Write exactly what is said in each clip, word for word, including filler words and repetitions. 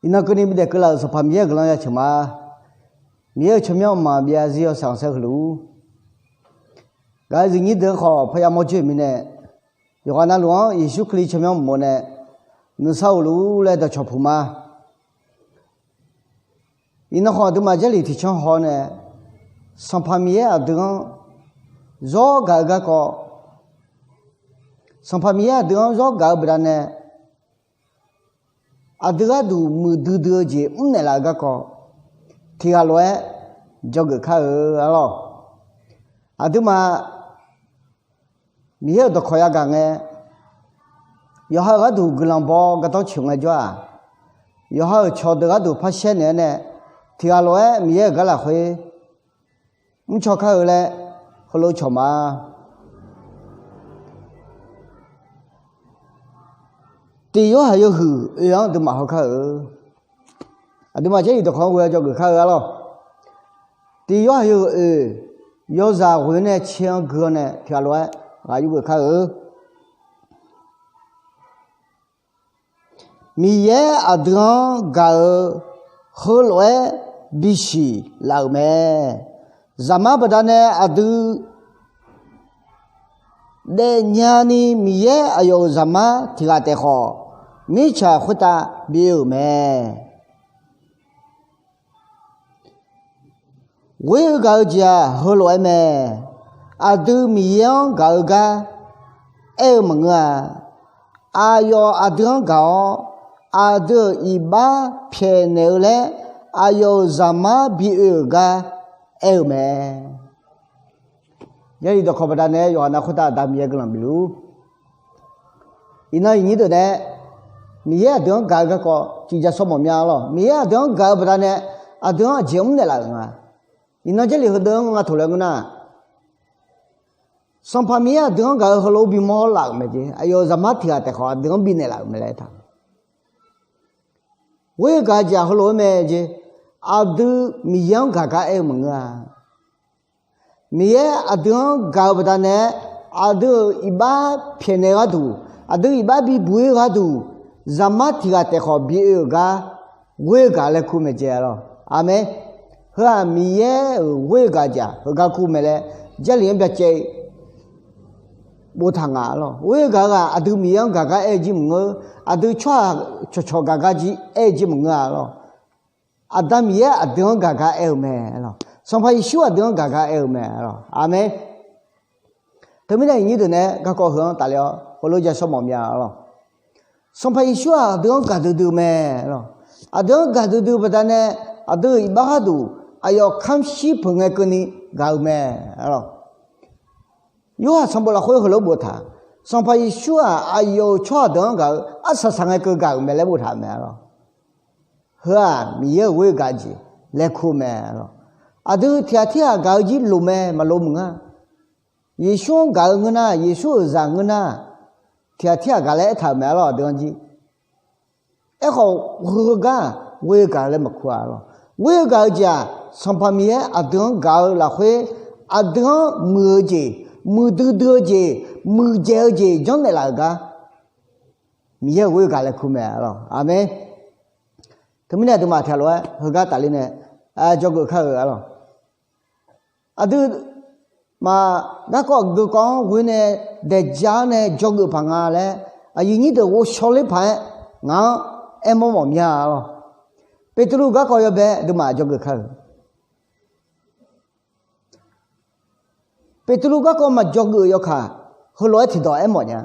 Iqnan keuvni bidaef keuvlaf-euq Sanqpaq Miqyaer-euq guiqlanq ya ceuq ma. Miqyaer-euq tsawrmyanr mqmaq byav zir yawshaef khanqsaer heulof-ur, gaq-euq zifnyir deuq-anr khawf parya mawr joer-euq mirnae, yawqghaq navluf-anr Yeqsur Kali tsawrmyanr mq-eu nae nuisar of luf-ur laer dawqcawq puq ma. Iqnan khawf aqduimaf Jarlif tiqcanr haw-awr nae, Sanqpaq Miqyaer aqdui-anr zawr gaq-eu garkawv, Sanqpaq Miqyaer aqdui-anr zawr gaq-eu baqdanae, aqdui gharduq muiqdui dui-eu jeq mrnaeq laf-eu garkawv tiq ghaq lof-aer dzawgeuf kar-eu arlawr. Aqduimaf Miqyaer-euq dawqkawq yagaq ngae, yawqha-euq gharduq guiqlanq baw gardanr coeq ngaejawr-aq, yawqha-euq cawqdeuq gharduq par shaer naeq-aer nae, tiq ghaq lof-aer Miqyaer-euq gar lafkhoer mrcaw kar-eu laer heulof cawq ma. Tiq Yorhaq yawhuiq oe-anr aqduimaf haw kar-eu. Aqduimaf Jarlif dawqkawq-anr ghoe-awr dzawgeuf kar-eu arlawr. Tiq Yorhaq yawhuiq oe, yawzaq ghoe nae caer-anr gui-awr nae tiq ghaq lof-aer ghaq yurgeuf kar-eu. Miqyaer aqdui-anr gaq-eu heulof-aer bisiq laf-euq mae. Zaqmar baqdanae aqdui daefnya ni Miqyaer aqyawf-euq Zaqmar tiq ghaq taef khawf, mirtsaq khoertav bi oe-euq mae. Ghoer-eu gaq-eu jeq-aq heulof-aer mae. Aqdui Miqyaer-anr gaq-eu gar aer-eu maqngeur-a. Aqyawf aqdui-anr gaq-awr, aqdui-euq iqbax pyaeqnaeq-eu laer aqyawf-euq Zaqmar bi oe-euq gar aer-eu mae. Jarlif dawqkawq baqdanae yawqghaq nav khoertav Aqda Miqyaer guiqlanq bif luf-ur. Iqnan iqnyir deuq nae Miqyaer aqdui-anr gaq-eu garkawv tiqjav shawr mawf mya lawr. Miqyaer aqdui-anr gaq-eu baqdanae aqdui-anr aqjeq mrnaeq laf-euq nga. Iqnan Jarlif heudeuq-anr nga taq laer ngeur nar, Sanqpaq Miqyaer aqdui-anr gaq-eu heulof-aer bimawr laf-euq mae jeq. Aqyawf-euq Zaqmar tiq ghaq taef khawf aqdui-anr bifnaeq laf-euq mae laer aertaq. Ghoer-eu gaq-eu jeq-aq heulof-aer mae jeq. Aqdui Miqyaer-anr gaq gar aer-eu maqngeur-a. Miqyaer aqdui-anr gaq-eu baqdanae, aqdui-euq iqbax pyaeqnaeq gharduq, aqdui iqbax bibuq-ir gharduq, Zaqmar tiq ghaq taef khawf bi oe-euq gar ghoer-eu gaq laer kur mae jeq lawr. Aqmeq. Heu-aq Miqyaer-euq ghoer-eu gaq jeq-aq heugar kur mae laer Jarlif-anr byacaev boftaq nga lawr. Ghoer-eu gaq-eu ghaq aqdui Miqyaer-anr gaq gar aer-eu jir maqngeur. Aqdui tsawrhaq cawqcawq gaq gar jir aer-eu jir maqngeur-a lawr. Aqda Miqyaer aqdui-anr gaq gar aer-eu mae lawr. Sanqpaq Yeqsur aqdui-anr gaq gar aer-eu mae lawr. Aqmeq. Teumirnae iqnyir deuq nae garkawv heu-anr tafler-awr heulof-aer ja shawr mawf mya lawr. Sanqpaq Yeqsur-aq aqdui-anr gaq duidui-eu mae lawr. Aqdui-anr gaq duidui-eu baqdanae, aqdui-euq iqbax gharduq aqyawf kamq shir peuq ngae keuvni gaq-eu mae lawr. Yorhaq sanqbof lafkhoer heulof-aer boftaq, Sanqpaq Yeqsur-aq aqyawf-euq tsawrhaq deuq-anr gaq-eu arsaq saq ngae keuv gaq-euq mae laer boftaq mae lawr. Heu-aq Miqyaer-euq ghoer-eu gaq jeq laer kur mae lawr. Aqdui tiq ghaq tirghaq gaq-eu jir loq mae maqloq maqnga. Yeqsur-anr gaq-eu ngeur nar, Yeqsur-euq zaq ngeur nar, tiq ghaq tirghaq gaq laer aertaq-euq mae lawr aqdui-anr jir. Aerkhawf heugar ghoer-eu gaq laer maqkur-a lawr. Ghoer-eu gaq-eu jeq-aq Sanqpaq Miqyaer aqdui-anr gaq-eu lafkhoer, aqdui-anr muiq-eu jeq, muiqdui dui-eu jeq, muiqdzaeq-eu jeq janrnaeq laf-euq gar Miqyaer-euq ghoer-eu gaq laer kur mae lawr. Aqmeq. Teumirnae aqduimaf tiq ghaq lof-aer heugar tafler nae dzawgeuf kar-euq lawr. Aqduimaf garkawv aqgeu kawv-anr ghoer nae daeq ja-awr nae dzawgeuf paq nga laer aqyuif nyir deuq ghovshaw ler paq-aer ngaq-anr aermawr mawf mya lawr. Beqtuvluv garkawv yawbae aqduimaf dzawgeuf kar-euq. Beqtuvluv garkawv maqdzawgeuf-euq yawkaq heulof-aer tiqdawq aermawf nya.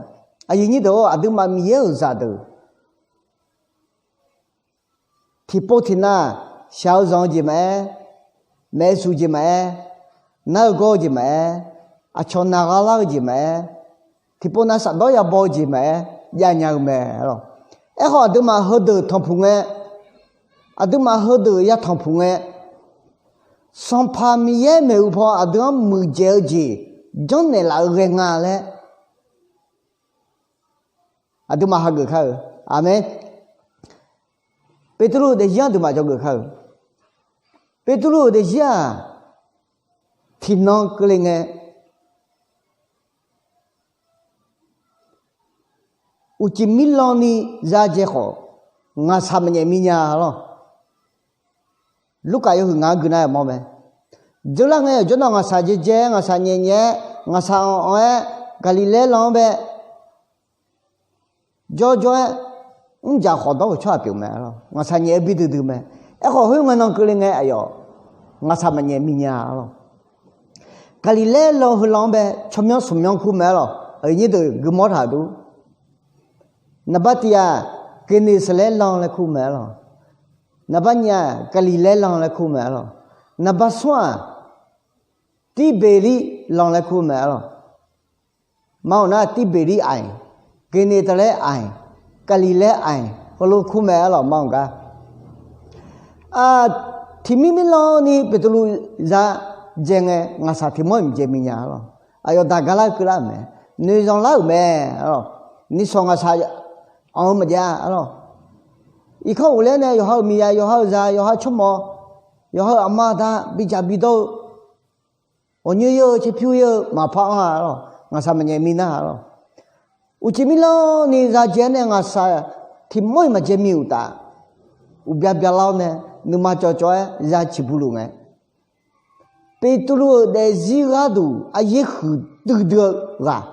Aqyuif nyir deuq-or, aqduimaf Miqyaer-euq zaqdeuq tiqpov tiqnav shaq-eu zanq-eu jeq maqaer, maeqsuq jeq maqaer, nar-eu gawr-eu jeq maqaer, aqcawq naq gha lar-eu jeq maqaer, tiqpov nav safdawr yabaw-eu jeq maqaer jav nya-eu mae lawr. Aerkhawf aqduimaf heudeuq tanqpuq ngae, aqduimaf heudeuq ya tanqpuq ngae, Sanqpaq Miqyaer maeqhu paw aqdui-anr muiqdzaeq-eu jeq janrnaeq laf-eu ghae nga laer aqduimaf hageuf kar-euq. Aqmeq. Beqtuvluv-euq daefzir-anr aqduimaf dzawgeuf kar-euq. Beqtuvluv-euq daefzir-aq tiqnan keuvle ngae, uqcif mirlan ni zadzae khawf, ngaqshaq maqnyaef mi nya lawr. Lurkaf yawhuiq ngaq-anr gui nar-aer mawr mae. Dzeurlar ngae, aqjawr nawq ngaqshaq jaejae-aer, ngaqshaq nyaefnyaef-aer, ngaqshaq anq-anq-aer, Gaqliqlaer lan-anr bae jawrjawr-aer, mrjaf khawf dawr-euq tsawrhaq pyeuf mae lawr. Ngaqshaq nyaef-eu bi duidui mae. Aerkhawf, khoerngae nan keuvle ngae aqyawf ngaqshaq maqnyaef mi nya lawr. Gaqliqlaer lan heulan-anr bae tsawrmyanr smqmyanr kur mae lawr. Aqyuif nyir deuq gui mawr taq dur. Naqbar tiq-aq, Geqneqsaqlaer lan laer kur mae lawr. Naqbar nyiq-aq, Gaqliqlaer lan laer kur mae lawr. Naqbar smr-aq, Tirbeqlir lan laer kur mae lawr. Maqanr nar, Tirbeqlir aq-iq, Geqneqsaqlaer aq-iq, Gaqliqlaer aq-iq, heulof kur mae lawr. Maqanr gar, tiqmir mirlan ni Beqtuvluv za dzae ngae, ngaqshaq tiq mawr-iq maqdzae mi nya lawr. Aqyawf daq gar lar-eu keuvlar-euq mae. Noeqzanq lar-euq mae lawr. Nishawq ngaqshaq anq-eu maqjav lawr. Irkanr ghofler nae yawqha-euq miqzaq, yawqha-euq zaq, yawqha tsawrmawq, yawqha-euq aqma aqda bidzaq bidawr-eu, ghawqnyoer-eu, tserpyur-eu maqpar anr-a lawr. Ngaqshaq maqnyaef mi nar-a lawr. Uqcif mirlan ni za dzae-aer nae ngaqshaq tiq mawr-iq maqdzae mi uqtaf, uqbya byalar-awr nae nuima cawvcawv-aer za ciqbu luf ngae, Beqtuvluv-euq daefzir gharduq aryaer huiqdui dui-eu ghaq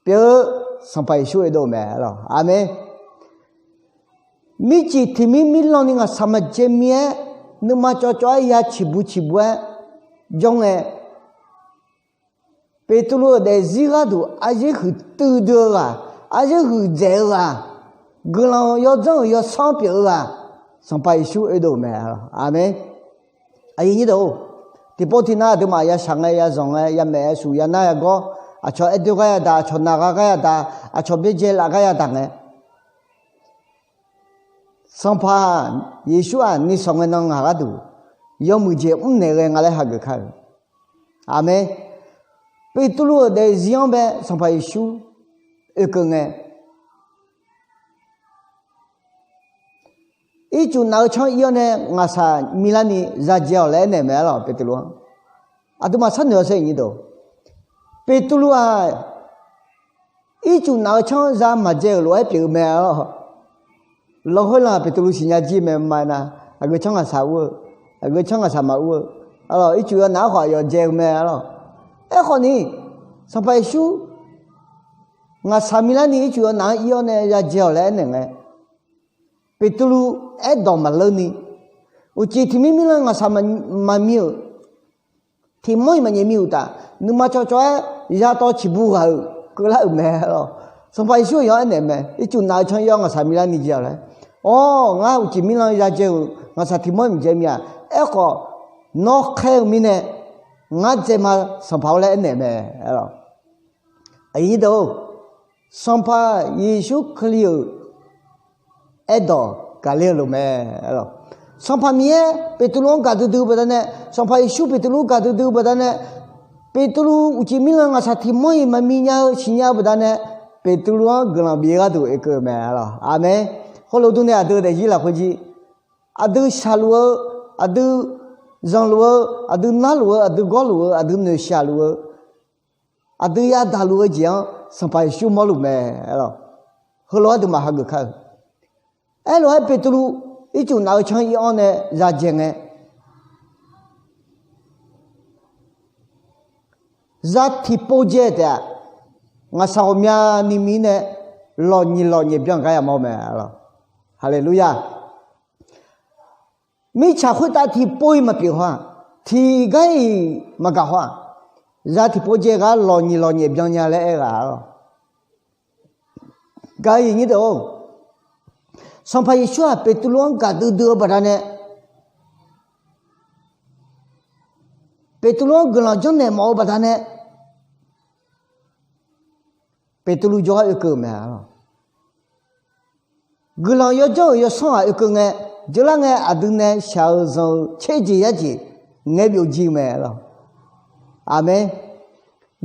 pyeuf-eu Sanqpaq Yeqsur oedov-eu mae lawr. Aqmeq. Mircif tiqmir mirlan ni ngaqshaq maqdzae mi-aer, nuima cawvcawv-aer ya ciqbu ciqbu-aer jawr ngae, Beqtuvluv-euq daefzir gharduq aryaer huiqdui dui-eu ghaq, aryaer huiqdzaeq-eu ghaq, guiqlanq yawdzanr-euq yawsanr pyeuf-eu ghaq, Sanqpaq Yeqsur oedov-eu mae. Aqmeq. Aqyuif nyir deuq-or, tiqpov tiqnav aqduimaf ya shaq ngae, ya zanq ngae, ya maeq ya shuf, ya nar ya gawr, aqcawq aer doer gar yadaq, aqcawq naq gha gar yadaq, aqcawq byaerdzae laf gar yadaq ngae, Sanqpaq Yeqsur-aq, nishawq ngae nan ngaq gharduq yawmuiq jeq mrnaeq ghae nga laer hageuf kar-euq. Aqmeq. Beqtuvluv-euq daefzir-anr bae Sanqpaq Yeqsur oekeuv ngae, ircuf naf-eu canr ir-awr nae ngaqshaq milarni za dzae-awq laer aernaeq mae-a lawq, Beqtuvluv-anr. Aqduimaf sharnoeq-awq sher, nyir deuq. Beqtuvluv-aq, ircuf naf-eu canr za maqdzae-euq lof-aer pyeuf-eu mae-a lawq. Lanq khoerlanq Beqtuvluv siqnya jir mae ma-aer nar, aqgeu canr ngaqshaq ur-eu, aqgeu canr ngaqshaq maqur-eu, a lawq, ircuf yawnaf-anr khawf aqyawf dzae-eu mae-a lawq. Aerkhawf ni, Sanqpaq Yeqsur ngaqshaq milarni ircuf yawnaf-anr ir-awr nae ya dzae-awq laer aernaeq ngae, Beqtuvluv aerdawq maqleur ni, uqcif tiqmir mirlanr ngaqshaq maqmir-euq, tiq mawr-iq maqnyaef mi uqtaf, nuima cawvcawv-aer yatawv ciqbu ghaq-euq keuvlar-euq mae-a lawq. Sanqpaq Yeqsur-euq yanr aernaeq mae, ircuf naf-eu canr ir-awr ngaqshaq milarni dzae-awq laer. Awr, ngar uqcif mirlanr ya dzae-euq ngaqshaq tiq mawr-iq maqdzae mir-a. Aerkhawf, nawr khaer-eu mirnae ngar dzae ma, Sanqpaq-or laer aernaeq mae, a lawq. Aqyuif nyir deuq-or, Sanqpaq Yeqsur Kali-euq aerdawq gaqler-eu lof mae, a lawq. Sanqpaq Miqyaer Beqtuvluv-anr gaqdui dui-eu baqdanae, Sanqpaq Yeqsur Beqtuvluv-anr gaqdui dui-eu baqdanae, Beqtuvluv uqcif mirlanr ngaqshaq tiq mawr-iq maqmi nya-eu siqnya-eu baqdanae, Beqtuvluv-anr guiqlanq bif-eu gharduq oekeuv-eu mae, a lawq. Aqmeq. Khoerlof durnae aqdui daefzir lafkhoer jir, aqdui shaqluf-eu, aqdui zanqluf-eu, aqdui narluf-eu, aqdui gawrluf-eu, aqdui noeqshaq luf-eu, aqdui yadaq luf-eu jeq-anr Sanqpaq Yeqsur mawrluf mae, a lawq. Heulof-aer aqduimaf hageuf kar-eu. Aerlof-aer Beqtuvluv ircuf naf-eu canr ir-awr nae ya dzae ngae, za tiqpov dzae taef-aq, ngaqshaq ghawqmyani mir nae lawqnyiq lawqnyaef byan gar yamawr-eu mae, a lawq. Haleluya. Mirtsaq khoertav tiqpov-iq maqpyeuf haw-aq, tiqgar-iq maqgaq haw-aq, za tiqpov dzae gar lawqnyiq lawqnyaef byan nya laer aer ghaq-a lawq. Gaq-eu aqyuif nyir deuq-or, Sanqpaq Yeqsur-aq Beqtuvluv-anr gaqdui dui-eu baqdanae, Beqtuvluv-anr guiqlanq janrnaeq mawf-eu baqdanae, Beqtuvluv jawrgar oekeuv-eu mae, a lawq. Guiqlanq yawdzanr-euq yawsanr ghaq oekeuv ngae, dzeurlar ngae aqdui nae shaq-eu zanq-eu tser jeq yar jeq ngaeq byov jir-eu mae, a lawq. Aqmeq.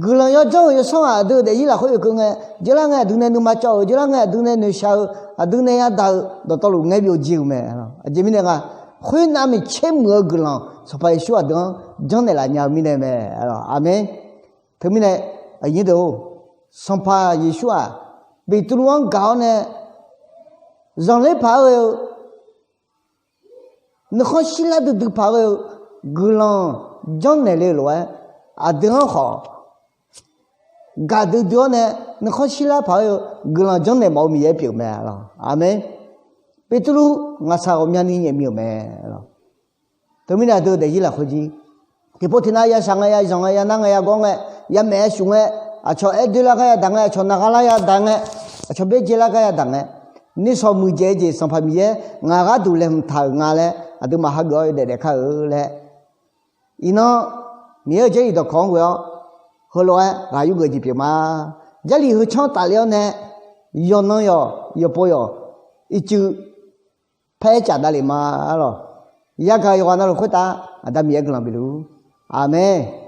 Guiqlanq yawdzanr-euq yawsanr ghaq aqdui-euq daefzir lafkhoer oekeuv ngae, dzeurlar ngae aqdui nae nuima cawv-euq, dzeurlar ngae aqdui nae noeqshaq-eu, aqdui nae yadaq-eu dawqtawvluf ngaeq byov jir-eu mae, a lawq. Aqjeq mirnae nga, khoernav miqtser muiq-eu guiqlanq Sanqpaq Yeqsur aqdui-anr janrnaeq laf nya-eu mirnae mae, a lawq. Aqmeq. Teumirnae, aqnyir deuq-or, Sanqpaq Yeqsur-aq Beqtuvluv-anr gaq-awr nae, Zanqler paq-aer ghae-eu, nuikhanr shirlar duidui paq-aer ghae-eu guiqlanq janrnaeq le-eu lof-aer, aqdui-anr khawf gaqdui dui-awr nae nuikhanr shirlar paq-aer ghae-eu guiqlanq janrnaeq mawf-eu Miqyaer pyeuf-euq mae lawq. Aqmeq. Beqtuvluv ngaqshaq ghawqmyani nyaef mi-euq mae lawq. Teumirnae aqdui-euq daefzir lafkhoer jir, tiqpov tiqnav ya shaq ngae, ya zanq ngae, ya nar ngae, ya gawr ngae, ya maef ya shuf ngae, aqcawq aer doerlar gar yadaq ngae, aqcawq naqgha lar yadaq ngae, aqcawq byaerdzae lar gar yadaq ngae, nishawq muiqdzaeq-eu jeq Sanqpaq Miqyaer ngaq gharduq laeqhmq taq-euq nga laer aqduimaf hageuf-awr yawdaef daef kar-eu laer, iqnan Miqyaer-euq jarlif dawqkawq-anr ghoe-awr, heulof-aer ghaq yurgeuf jeq pyeuf ma. Jarlif heu canr tafle-awr nae, yawqnan yawq, yawqpov yawq, ircuf paer caf davlef ma lawq. Yagaq yawqghaq navluf khoertav Aqda Miqyaer guiqlanq bifluf. Aqmeq.